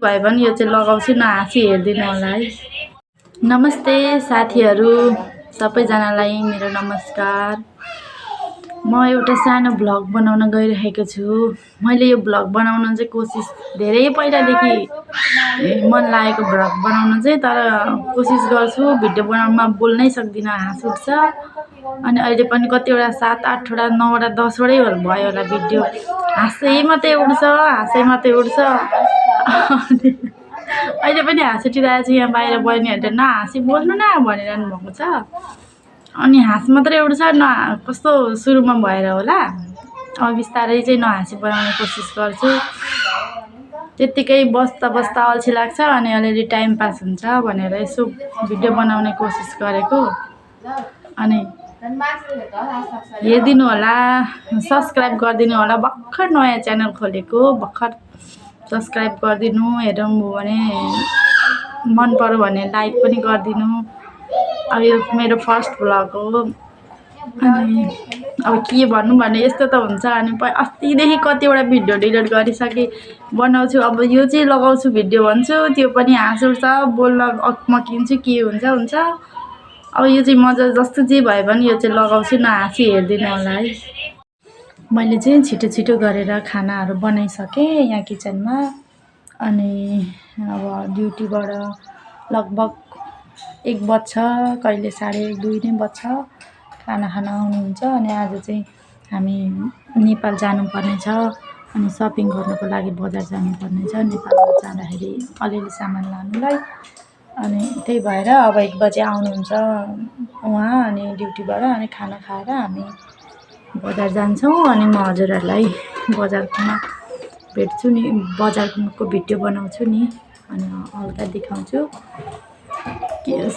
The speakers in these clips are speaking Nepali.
भए पनि यो चाहिँ लगाउँछु नहाँसी हेरिदिनु होला है। नमस्ते साथीहरू, सबैजनालाई मेरो नमस्कार। म एउटा सानो भ्लग बनाउन गइरहेको छु। मैले यो भ्लग बनाउन चाहिँ कोसिस धेरै पहिलादेखि मन लागेको भ्लग बनाउन चाहिँ, तर कोसिस गर्छु भिडियो बनाउनमा बोल्नै सक्दिनँ, हाँस उठ्छ। अनि अहिले पनि कतिवटा 7-8वटा 9वटा 10वटै भयो होला भिडियो, हाँसै मात्रै उठ्छ। अहिले पनि हाँस उठिरहेको छ। यहाँ बाहिर बहिनीहरूले नहाँसी बोल्नु न भनिरहनु भएको छ। अनि हाँस मात्रै उठ्छ न, कस्तो सुरुमा भएर होला। अब बिस्तारै चाहिँ नहाँसी बनाउने कोसिस गर्छु। त्यत्तिकै बस्दा बस्दा अल्छी लाग्छ अनि अलिअलि टाइम पास हुन्छ भनेर यसो भिडियो बनाउने कोसिस गरेको। अनि हेरिदिनु होला, सब्सक्राइब गरिदिनु होला। भर्खर नयाँ च्यानल खोलेको, भर्खर सब्सक्राइब गरिदिनु। हेरौँ भने मन पर्यो भने लाइक पनि गरिदिनु। अब यो मेरो फर्स्ट भ्लग हो। अनि अब के भन्नु भने यस्तो त हुन्छ। अनि अस्तिदेखि कतिवटा भिडियो डिलिट गरिसकेँ, बनाउँछु। अब यो चाहिँ लगाउँछु भिडियो भन्छु, त्यो पनि हाँस उठ्छ, बोल्न अक्मकिन्छु, के हुन्छ। अब यो चाहिँ मजा जस्तो जे भए पनि यो चाहिँ लगाउँछु नहाँसी हेरिदिनु होला है। मैले चाहिँ छिटो छिटो गरेर खानाहरू बनाइसकेँ यहाँ किचनमा। अनि अब ड्युटीबाट लगभग 1 बज्छ, कहिले 1:30-2 नै बज्छ खाना खान आउनुहुन्छ। अनि आज चाहिँ हामी नेपाल जानुपर्ने छ। अनि सपिङ गर्नको लागि बजार जानुपर्ने छ नेपालमा जाँदाखेरि अलिअलि सामान लानुलाई। अनि त्यही भएर अब 1 बजे आउनुहुन्छ उहाँ, अनि ड्युटीबाट। अनि खाना खाएर हामी बजार जान्छौँ। अनि म हजुरहरूलाई बजारमा भेट्छु नि, बजारको भिडियो बनाउँछु नि। अनि हल्का देखाउँछु।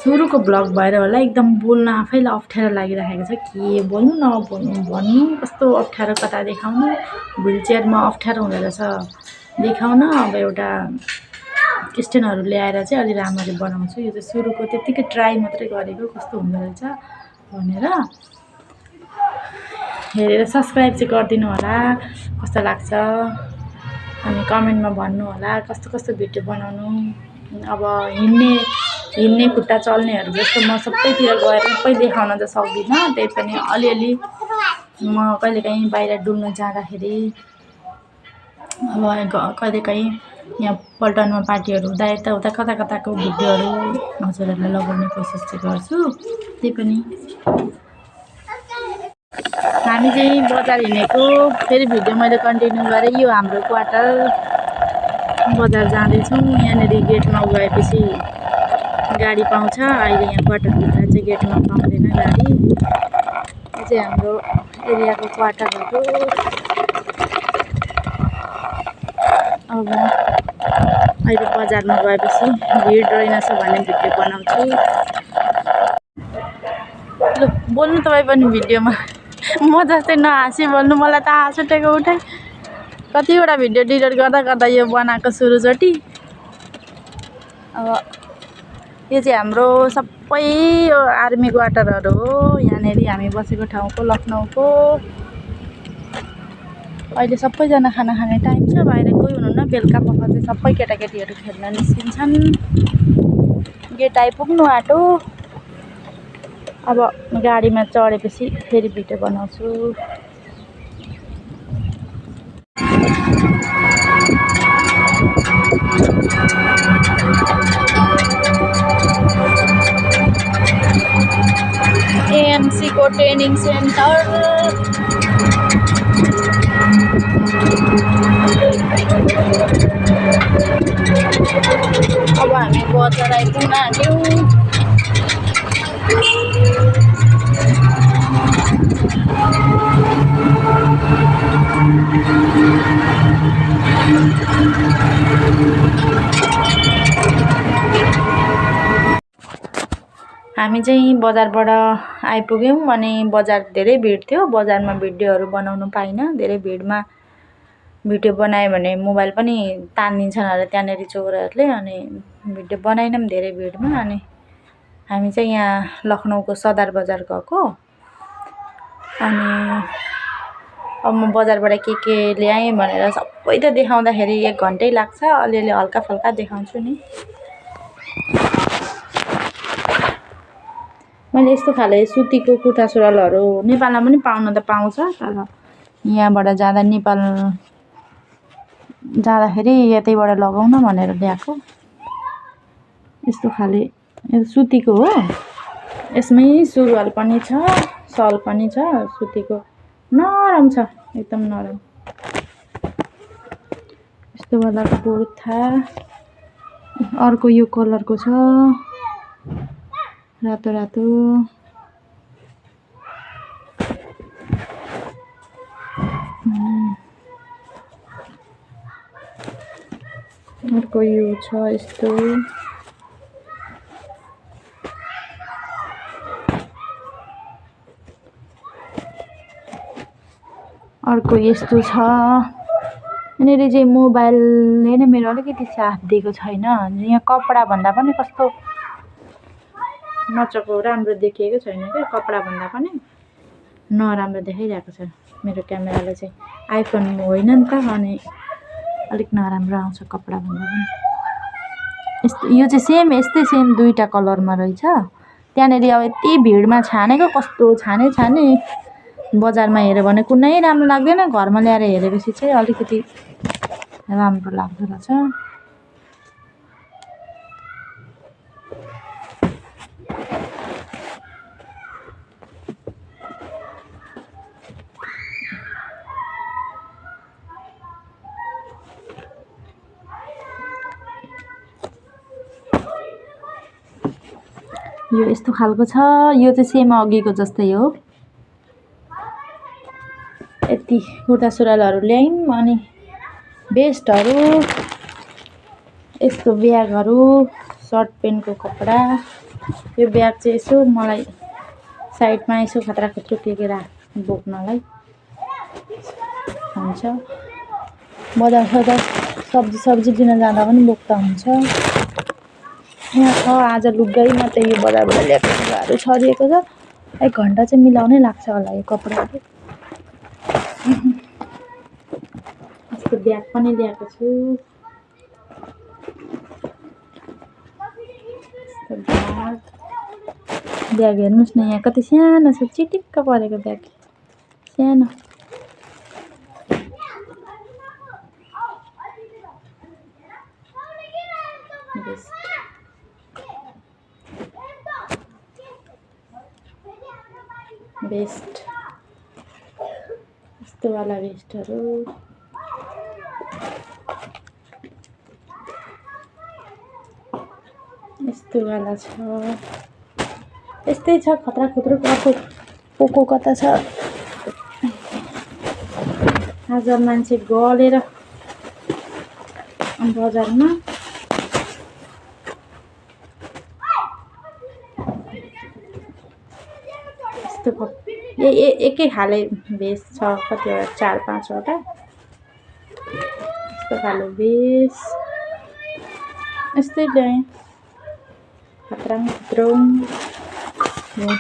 सुरुको भ्लग भएर होला एकदम बोल्न आफैलाई अप्ठ्यारो लागिरहेको छ। के बोल्नु नबोल्नु भन्नु, कस्तो अप्ठ्यारो कता देखाउनु। व्हिलचेयरमा अप्ठ्यारो हुँदो रहेछ देखाउन। अब एउटा क्रिस्चियनहरू ल्याएर चाहिँ अलि राम्ररी बनाउँछु। यो चाहिँ सुरुको त्यत्तिकै ट्राई मात्रै गरेको, कस्तो हुँदो रहेछ भनेर। हेरेर सब्सक्राइब चाहिँ गरिदिनु होला, कस्तो लाग्छ। अनि कमेन्टमा भन्नु होला कस्तो कस्तो भिडियो बनाउनु। अब हिँड्ने खुट्टा चल्नेहरू जस्तो म सबैतिर गएर सबै देखाउन त सक्दिनँ। त्यही पनि अलिअलि म कहिलेकाहीँ बाहिर डुल्न जाँदाखेरि, अब कहिलेकाहीँ यहाँ पल्टनमा पार्टीहरू हुँदा यताउता कताको भिडियोहरू हजुरहरूलाई लगाउने कोसिस चाहिँ गर्छु। त्यही पनि हामी चाहिँ बजार हिँडेको, फेरि भिडियो मैले कन्टिन्यू गरेँ। यो हाम्रो क्वार्टर, बजार जाँदैछौँ। यहाँनिर गेटमा गएपछि गाडी पाउँछ। अहिले यहाँ क्वार्टरभित्र चाहिँ गेटमा पाउँदैन गाडी। यो चाहिँ हाम्रो एरियाको क्वार्टरहरू। अब अहिले बजारमा गएपछि भिड रहेनछ भने भिडियो बनाउँछु। ल बोल्नु तपाईँ पनि भिडियोमा, म जस्तै नहाँसी बोल्नु। मलाई त हाँस उठेको उठाइ। कतिवटा भिडियो डिलिट गर्दा यो बनाएको सुरुचोटि। अब यो चाहिँ हाम्रो सबै यो आर्मी क्वार्टरहरू हो। यहाँनिर हामी बसेको ठाउँको लखनऊको। अहिले सबैजना खाना खाने टाइम छ, बाहिर कोही हुनुहुन्न। बेलुका पख चाहिँ सबै केटाकेटीहरू खेल्न निस्किन्छन्। गेट आइपुग्नु आँटो। अब गाडीमा चढेपछि फेरि भिडियो बनाउँछु। एएमसी को ट्रेनिङ सेन्टर। अब हामी बजार आइपुग्न आँट्यौँ। हामी चाहिँ बजारबाट आइपुग्यौँ। अनि बजार धेरै भिड थियो। बजारमा भिडियोहरू बनाउनु पाइनँ, धेरै भिडमा भिडियो बनायो भने मोबाइल पनि तानिदिन्छन् अरे त्यहाँनिर चोरहरूले। अनि भिडियो बनाएनौँ धेरै भिडमा। अनि हामी चाहिँ यहाँ लखनऊको सदर बजार गएको। अनि अब म बजारबाट के ल्याएँ भनेर सबै त देखाउँदाखेरि 1 घन्टै लाग्छ। अलिअलि हल्का-फल्का देखाउँछु नि। मैले यस्तो खाले सुतीको कुर्ता सुरुवालहरू नेपालमा पनि पाउन त पाउँछ, तर यहाँबाट जाँदा नेपाल जाँदाखेरि यतैबाट लगाउन भनेर ल्याएको। यस्तो खाले सुतीको हो। यसमै सुरुवाल पनि छ, सल पनि छ। सुतीको नरम छ, एकदम नरम। यस्तो वालाको कुर्ता अर्को यो कलरको छ, रातो रातो। अर्को यो छ यस्तो। अर्को यस्तो छ। यहाँनिर चाहिँ मोबाइलले नै मेरो अलिकति साथ दिएको छैन। यहाँ कपडा भन्दा पनि कस्तो मजाको राम्रो देखिएको छैन के, कपडा भन्दा पनि नराम्रो देखाइरहेको छ मेरो क्यामेराले चाहिँ। आइफोन होइन नि त, अनि अलिक नराम्रो आउँछ कपडा भन्दा पनि। यस्तो यो चाहिँ यस्तै सेम दुईटा कलरमा रहेछ। त्यहाँनिर अब यति भिडमा छानेको, कस्तो छाने बजारमा हेऱ्यो भने कुनै राम्रो लाग्दैन, घरमा ल्याएर हेरेपछि चाहिँ अलिकति राम्रो लाग्दो रहेछ। यो यस्तो खालको छ। यो चाहिँ सेम अघिको जस्तै हो। यति कुर्ता सुरुवालहरू ल्यायौँ। अनि भेस्टहरू, यस्तो ब्यागहरू, सर्ट पेन्टको कपडा। यो ब्याग चाहिँ यसो मलाई साइडमा यसो खतरा-खतरो के बोक्नलाई हुन्छ। बजार सब्जी लिन जाँदा पनि बोक्दा हुन्छ। यहाँ छ आज लुगै मात्रै यो बजारबाट ल्याएको लुगाहरू छरिएको छ। 1 घन्टा चाहिँ मिलाउनै लाग्छ होला यो कपडाहरू। यस्तो ब्याग पनि ल्याएको छु। ब्याग हेर्नुहोस् न, यहाँ कति सानो छ, चिटिक्क परेको ब्याग, सानो। भेस्ट यस्तो वाला भेस्टहरू। यस्तो वाला छ। यस्तै छ खतरा-खतरो। पोको कता छ। आज मान्छे गलेर बजारमा। यस्तो एकै खाले भेस्ट छ, कतिवटा 4-5 वटा। यस्तो खाले भेस्ट यस्तै ल्याएँ। खतरा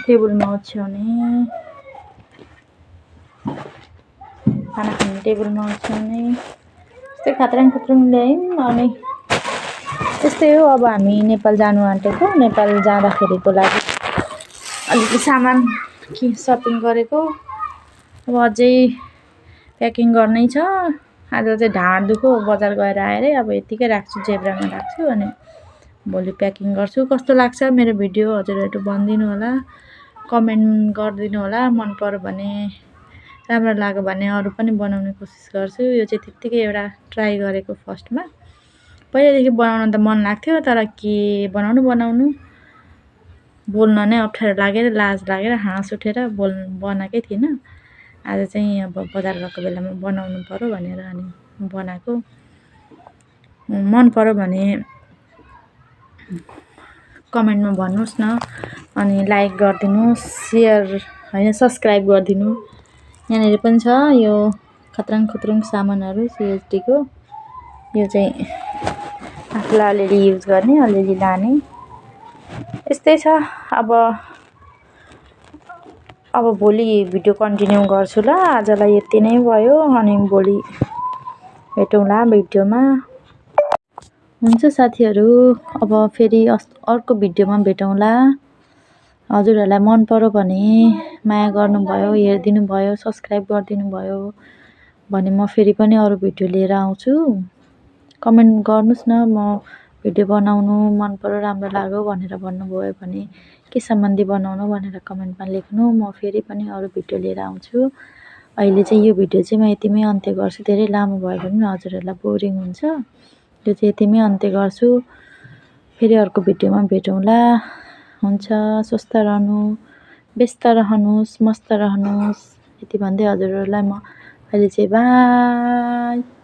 टेबलमा ओछ्याउने, खाना खाने टेबलमा ओछ्याउने यस्तै खतरा ल्यायौँ। अनि यस्तै हो। अब हामी नेपाल जानु आँटेको। नेपाल जाँदाखेरिको लागि अलिकति सामान सपिङ गरेको। अब अझै प्याकिङ गर्नै छ। आज चाहिँ ढाड दुख्यो, बजार गएर आएरै। अब यतिकै राख्छु, जेब्रामा राख्छु। अनि भोलि प्याकिङ गर्छु। कस्तो लाग्छ मेरो भिडियो हजुरहरू भनिदिनु होला, कमेन्ट गरिदिनु होला। मन पर्यो भने, राम्रो लाग्यो भने अरू पनि बनाउने कोसिस गर्छु। यो चाहिँ त्यत्तिकै एउटा ट्राई गरेको फर्स्टमा। पहिल्यैदेखि बनाउन त मन लाग्थ्यो, तर के बनाउनु बोल्न नै अप्ठ्यारो लागेर, लाज लागेर, हाँस उठेर बनाएकै थिइनँ। आज चाहिँ अब बजार गएको बेलामा बनाउनु पर्यो भनेर अनि बनाएको। मन पर्यो भने कमेन्टमा भन्नुहोस् न। अनि लाइक गरिदिनुहोस्, सेयर होइन सब्सक्राइब गरिदिनु। यहाँनिर पनि छ यो खतराङ सामानहरू CSDको। यो चाहिँ आफूलाई अलिअलि युज गर्ने, अलिअलि लाने। यस्तै छ। अब अब भोलि भिडियो कन्टिन्यू गर्छु ल। आजलाई यति नै भयो अनि भोलि भेटौँला भिडियोमा। हुन्छ साथीहरू, अब फेरि अर्को भिडियोमा भेटौँला। हजुरहरूलाई मन पर्यो भने माया गर्नुभयो, हेरिदिनु भयो, सब्सक्राइब गरिदिनु भयो भने म फेरि पनि अरू भिडियो लिएर आउँछु। कमेन्ट गर्नुहोस् न, म भिडियो बनाउनु मन पर्यो, राम्रो लाग्यो भनेर भन्नुभयो भने के सम्बन्धी बनाउनु भनेर कमेन्टमा लेख्नु। म फेरि पनि अरू भिडियो लिएर आउँछु। अहिले चाहिँ यो भिडियो चाहिँ म यतिमै अन्त्य गर्छु। धेरै लामो भयो भने हजुरहरूलाई बोरिङ हुन्छ। यो चाहिँ यतिमै अन्त्य गर्छु। फेरि अर्को भिडियोमा भेटौँला। हुन्छ, स्वस्थ रहनु, व्यस्त रहनुहोस्, मस्त रहनुहोस्। यति भन्दै हजुरहरूलाई म अहिले चाहिँ बाई।